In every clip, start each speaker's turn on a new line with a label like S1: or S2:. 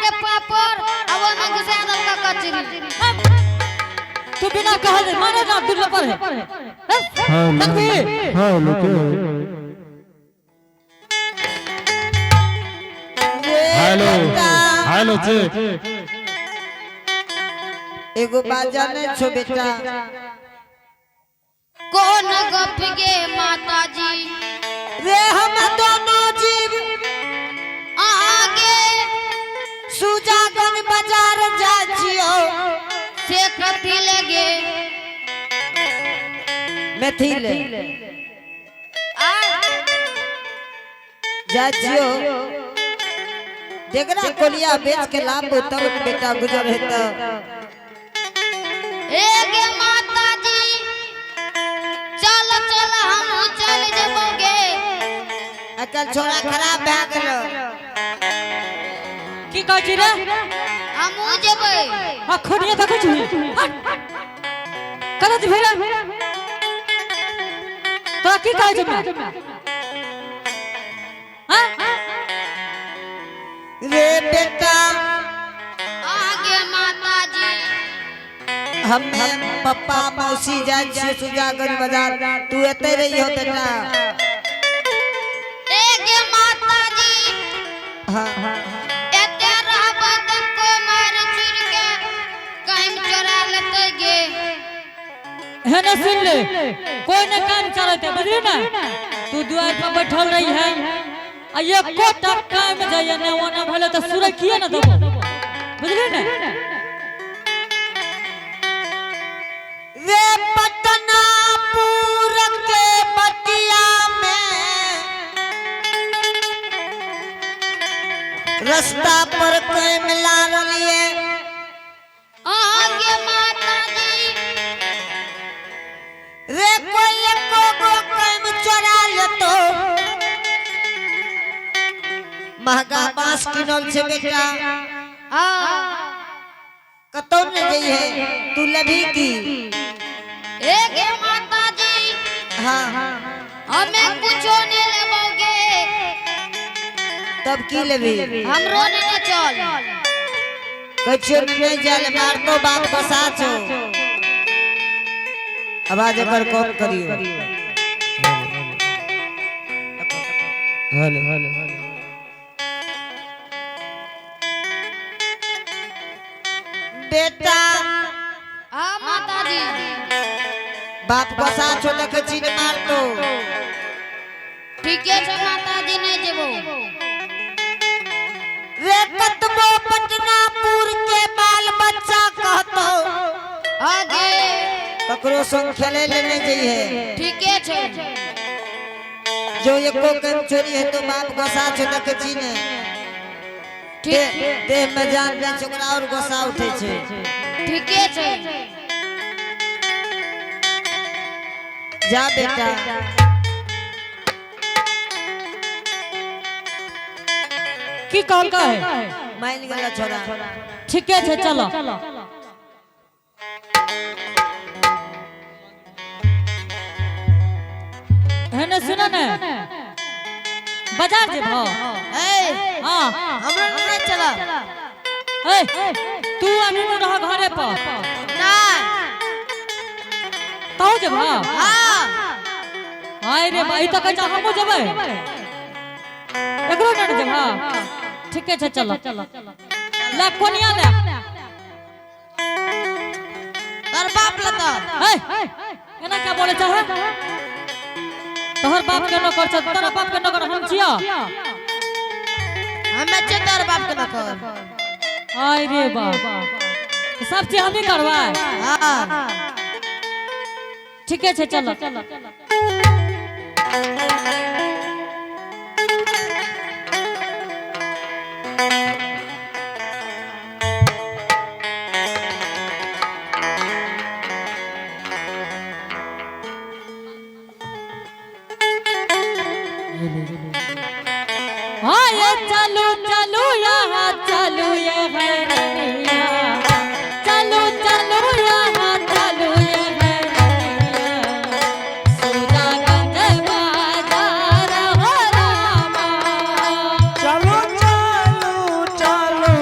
S1: के पापड़ आ ओय में घुसा देलका कचरी।
S2: तू बिना कहल माने ना दुर्लभ पर है।
S3: हेलो।
S2: तकबी।
S3: हेलो के।
S4: रे
S3: हेलो।
S4: बेटा,
S3: हेलो चेक।
S4: एगो बात जाने छो बेटा?
S1: कोन गप गे माताजी?
S4: रे हम दोनों जीव
S1: आगे
S4: सुजागंज बाजार जा छियो।
S1: से कथी लगे?
S4: मेथी ले
S1: आ
S4: जा छियो। जेकरा कोलिया बेच के लाबो तब बेटा गुजर हेतौ।
S1: ए गे माताजी, चल चल, हम चल जेबोगे।
S4: आजकल छोरा खराब भए गेलो।
S2: की कहै छी रे?
S1: हमहूँ जेबै।
S2: आ खोनिया देखै छी, हट। कतऽ जेबही रे? तोरा की कहै छौ माय? हाँ?
S4: रे बेटा,
S1: आगे माताजी।
S4: हमे पप्पा मौसी जाइ छियै सुजागंज बाजार, तू एते रहियो बेटा।
S1: ए गे माताजी,
S4: हाँ।
S1: एते रहबै तऽ कोइ मारि चुरि के कहीं चोरा लेतै गे।
S2: हे ने सुन ले, कोई ने काम चलते, बुझली ना? तू दुआर पर बैठल रही है आ एको टा काम जाइए ने ओना भले तो सुरे किए ना देबो, बुझली ना?
S4: रे पटनापुर के बटिया में रास्ता पर कैम लारलिए।
S1: आगे माताजी।
S4: रे कोई एको गो कैम चोरा लेतो। महंगा बांस किनल छे बेटा।
S1: हाँ।
S4: कतौ ने जइहे, तू लेबही की?
S1: ए गे माताजी,
S4: हाँ।
S1: हमें कुछो नहीं लेबोगे।
S4: तब की लेबही?
S1: हमरो ने चल।
S4: कहियो ने नहीं जाए मारतो, बाप बसा छो। आवाज एकर कम करियो।
S3: हेलो।
S4: बेटा,
S1: हाँ माताजी।
S4: बाप बसा छो, देखे छी ने मारतो।
S1: ठीके छै माताजी, नहीं जेबो।
S4: रे कतबो पटनापुर के बाल बच्चा कहतो,
S1: आगे।
S4: ककरो संग खेले ले नहीं जइहे।
S1: ठीके छै।
S4: जो एको कम चोरी है तो बाप गोसा छो, देखे छी ने।
S1: ठीक।
S4: देह में जान नहीं छै, ओकरा और गोसा उठे छै।
S1: ठीके छै।
S4: जा बेटा।
S2: की कहलका है?
S4: मान गेल छोरा।
S2: ठीके छै, चलो। हे ने सुन ने, बाजार जेबहो?
S4: ए,
S2: हाँ।
S4: हमरो नहीं चला।
S2: ए, तू आ नुनू रह घरे पर।
S4: ना।
S2: तू जेबहो?
S4: हाँ।
S2: हाय रे भाई, तो कहै हमहूँ जेबै। एकरो ने जेबहो? ठीके छै, चलो। ले कोनिया ले।
S4: तोर बाप लता।
S2: ए, एना क्या बोले चाहे? तोहर बाप के नौकर छ? तोरा बाप के नौकर हम छियो?
S4: हमे छे तोर बाप के नौकर।
S2: आय रे बाप, सब चीज हम ही करवाए?
S4: हाँ।
S2: ठीके छै, चलो। हाँ, ये चलो चलो यहाँ चलो, ये है रनिया। चलो चलो यहाँ चलो, ये है रनिया। सुजागंज बाजार हो रामा।
S5: चलो चलो चलो।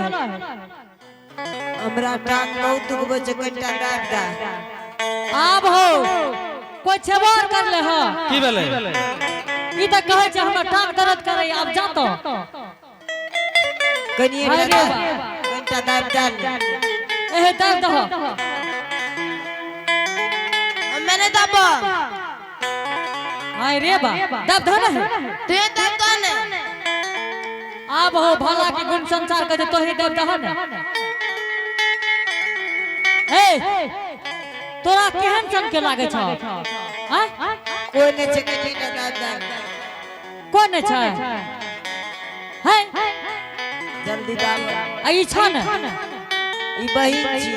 S2: भेलै?
S4: हमरा टांग बहुत दुखबै छै, कनिटा दाबि दे।
S2: आब हो कोई छेबो आर कर ले ह।
S5: की भेलै?
S2: ई तऽ कहै छै हमरा टांग दर्द करे, आब जा तो।
S4: कनिए
S2: हाय रे
S4: टा
S2: बा।
S4: कनिटा दाबि दे ने।
S2: एहे दाबि दह।
S1: हमे नहीं दाबो।
S2: हाय रे बा, दाबि दह ने।
S1: तू दाब दो ने।
S2: आब हो भला के गुण संसार के तोही दाबि दह ने। ए तोरा केहन सन के लागे छौ? आँय?
S4: कोई नहीं छै, कनिटा दाबि दे।
S2: कोन नहि छै? है
S4: जल्दी दाब।
S2: आ ई छौ ने?
S4: ई बहिन छी।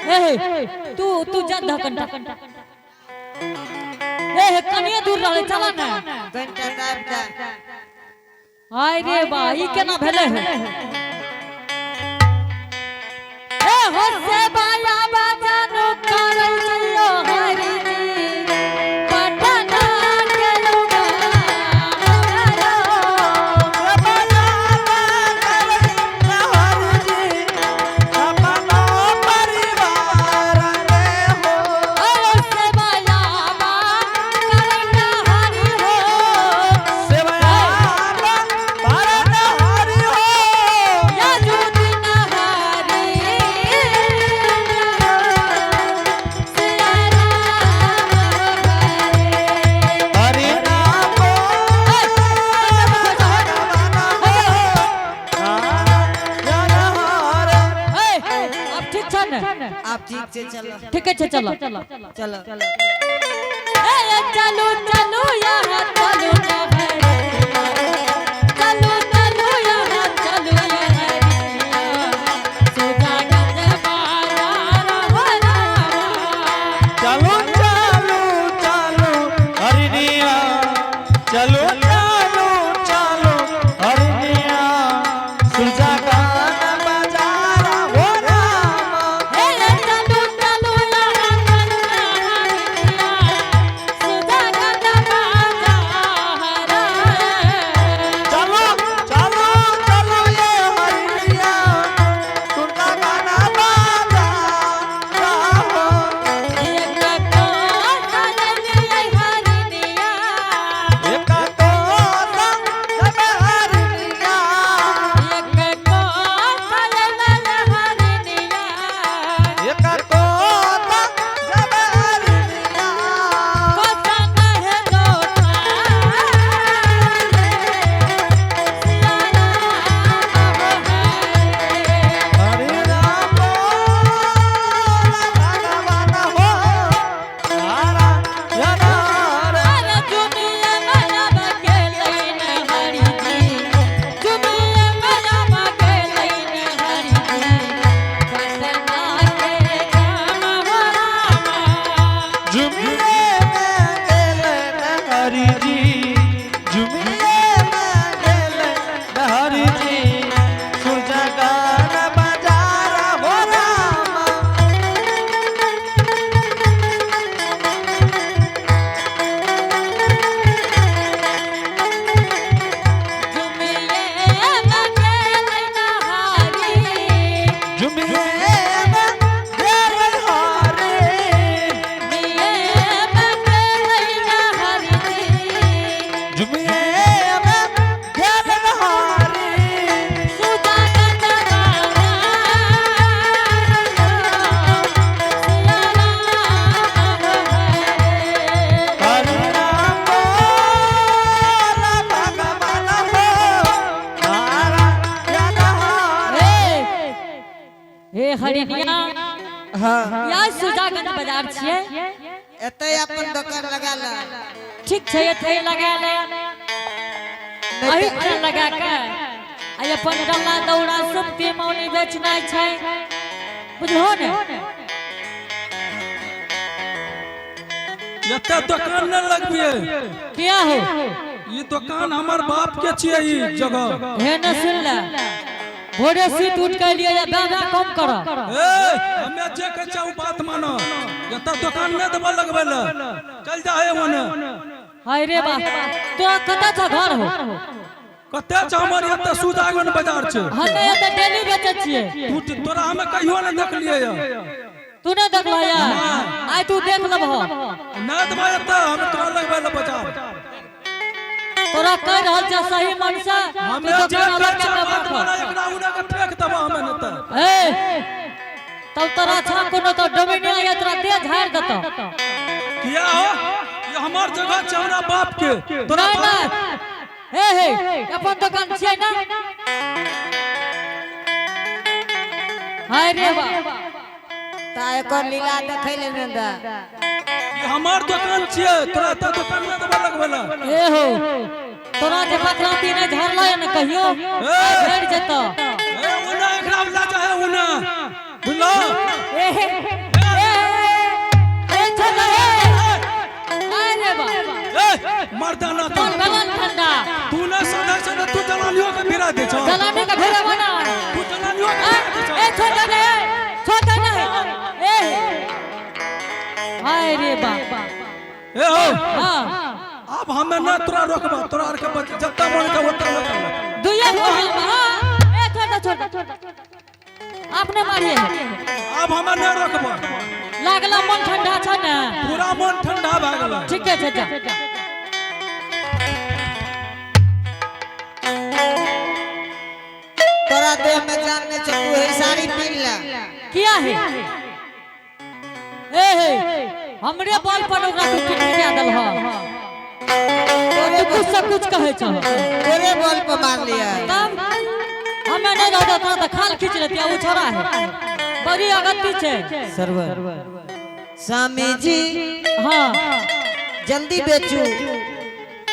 S2: ए तू तू जा दह कनिटा। ए कनिए दूर रहले, चल ने।
S4: कनिटा दाबि दे।
S2: हाय रे बा, ई केना भेलै हे? ए हो से बाया बाजानो करै छइयो हरि जी, पटना के लोगा। ओ से बाया बा करै ना हरि हो। या जुदिन हरि सिया राम हरे। ए, अब ठीक छ ने?
S4: आब ठीक छै, चलो।
S2: ठीके छै, चलो।
S4: चलो।
S2: ए चलू चलू यहाँ चलू ना हरे, चलू चलू यहाँ चलू हरे, सुजागंज बाजार हो रामा।
S5: चलो चलो चलो हरिनिया, चलो चलो चलो हरिनिया, सुरजागान बाजार हो रामा।
S2: ए चलू चलू यहाँ चलू हरिनिया, सुजागंज बाजार रे।
S5: चलो चलो चलो ये हरिनिया, सुरजागान बाजार हो।
S2: एक को सजलियै हरिनिया,
S5: एक तो सब हरिनिया,
S2: एक को सजलियै हरिनिया,
S5: एक तो सब हरिनिया।
S2: कोसन है गोठा सिया राम हरे।
S5: हरे राम भगवान हो नारायण हरे।
S2: अरे जुमिया माया बकेलै न हरि जी, जुमिया माया बकेलै न हरि जी, पटना के गाम हो रामा।
S5: जुमिए में गेले न हरि जी, जुमिए में गेले न हरि जी, सुरजगान बाजार हो रामा।
S2: जुमिये बकेलै न हरि,
S5: जुमिए में गेले हरि,
S2: जुमिये बकेलै न हरि जी,
S5: जुमिए में गेले हरि।
S2: सुजागंज बाजार सिया राम हरे।
S5: हरे राम भगवान हो नारायण हरे।
S2: हे हरिनिया,
S4: हाँ।
S2: या सुजागंज बाजार छियै।
S4: एतै अपन दोकान लगा ला।
S2: ठीक छै, एतै लगा ले।
S4: नहि
S2: अही
S4: तऽ
S2: ठाम लगा के आ अपन डल्ला दौड़ा सुपती मौनी बेचनाइ छै, बुझहो ने?
S6: एते दुकान न लगबिए।
S2: किया हो?
S6: ई दुकान हमर बाप के छियै, ई जगह।
S2: हे न सुन ले, भोरे सुति उठ के लिए या दादा कम कर।
S6: ए हमे जे कहै छियै उ बात मानो। एते दुकान न देबो लगबै ले, चल जा हे ओने।
S2: हाय रे बा, तोरा कतऽ छ घर हो?
S6: कते छै हमर एतऽ सुजागन बाजार छै।
S2: हमे एतऽ डेली बेचै छियै।
S6: तू तोरा हमे कहियो नहि देखलियै यऽ।
S2: तू नहि देखलह या? आइ तू देख लेबह।
S6: नहि देबै एतऽ हम तोरा लगबै लए बाजार।
S2: तोरा कहि रहल छै सही मन से तू
S6: हमे जे
S2: दोकान अलग
S6: कहै
S2: कए
S6: छै
S2: के
S6: बात
S2: बैठह।
S6: माना, एकरा उना के फेंक देबऽ हमे नहि तऽ।
S2: ए तब तोरा छा कोनो तो डोमिनिया या तोरा देह झाड़ि देतौ।
S6: किया हो? ये हमर जगह छै, हमरा बाप के। तोरा
S2: नहीं
S6: बाप
S2: नहीं, हे हे अपन दुकान छियै ना। हाय रे बा।
S4: ता एकर लीला देखै ले ने दा।
S6: ये हमर दुकान छियै, तोरा एतऽ दुकान नहि देबऽ लगबै लए।
S2: ए हो तोरा जे बकराती नहीं झड़लो या ना कहियो झड़ जेतो।
S6: ए उना एकरा लए जा हे उना, बुझलो?
S2: ए हे ए ए छोड़ ए हाय रे बा।
S6: ए मर्दाना तू।
S2: तोर भगवान ठंडा।
S6: तू नहि सदै छै तऽ तू जलानियो के भिड़ा दै छौ।
S2: जलाने का घेरा बना।
S6: तू जलानियो के भिड़ा दै छौ।
S2: ए छोड़ दे, छोड़ दे ना। ए हाय रे बा।
S6: ए हो
S2: हाँ
S6: अब हमे न तोरा रोकबा, तोरा आर के जत्ता मन के ओत्ता लगा।
S2: दुइया हो गेल। हाँ ए छोड़ दे, छोड़ दे, आपने मारिए।
S6: अब हमे न रोकबा।
S2: लागला मन ठंडा छ ना?
S6: पूरा मन ठंडा भए गेल।
S2: ठीक है जा।
S4: तोरा देह में जान नहीं छै, तू हे साड़ी पीन ले।
S2: किया है? ए हे हमरे बल पर ओकरा तू किया देलह?
S4: तोरे
S2: तू कुछ से कुछ कहै छह।
S4: तोरे बल पर मार लिया।
S2: तब हमे नहीं रहता तोरा तऽ खाल खींच लेती। ओ छोरा है बड़ी अगत्ती छै।
S4: सरवर स्वामी जी।
S2: हाँ
S4: जल्दी बेचू।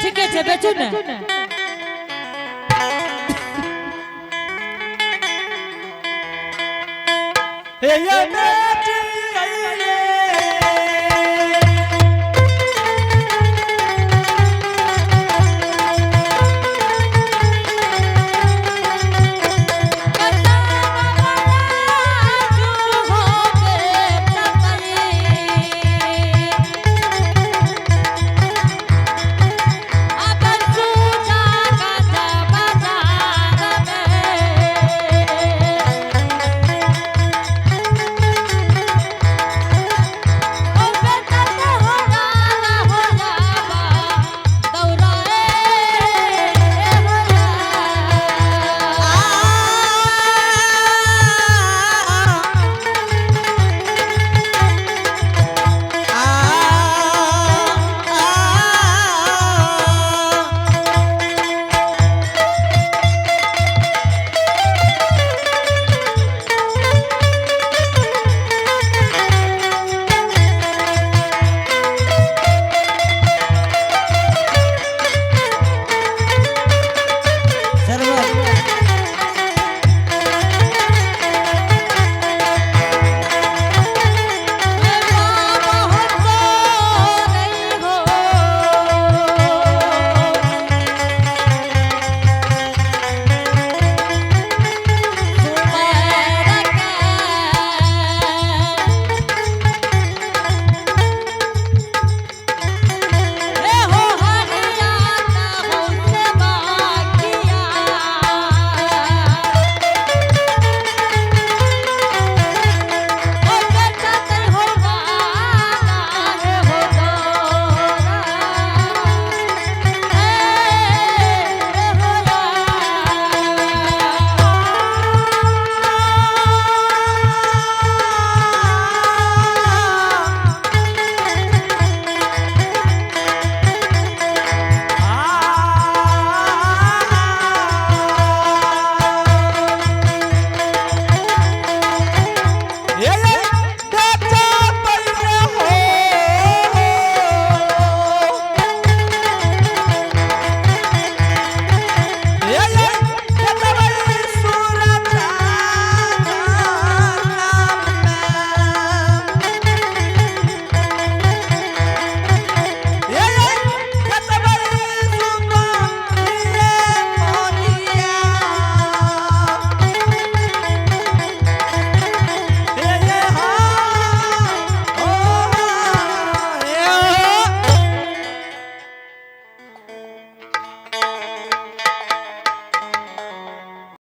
S2: ठीके छै, बेचू ने।
S5: हे ये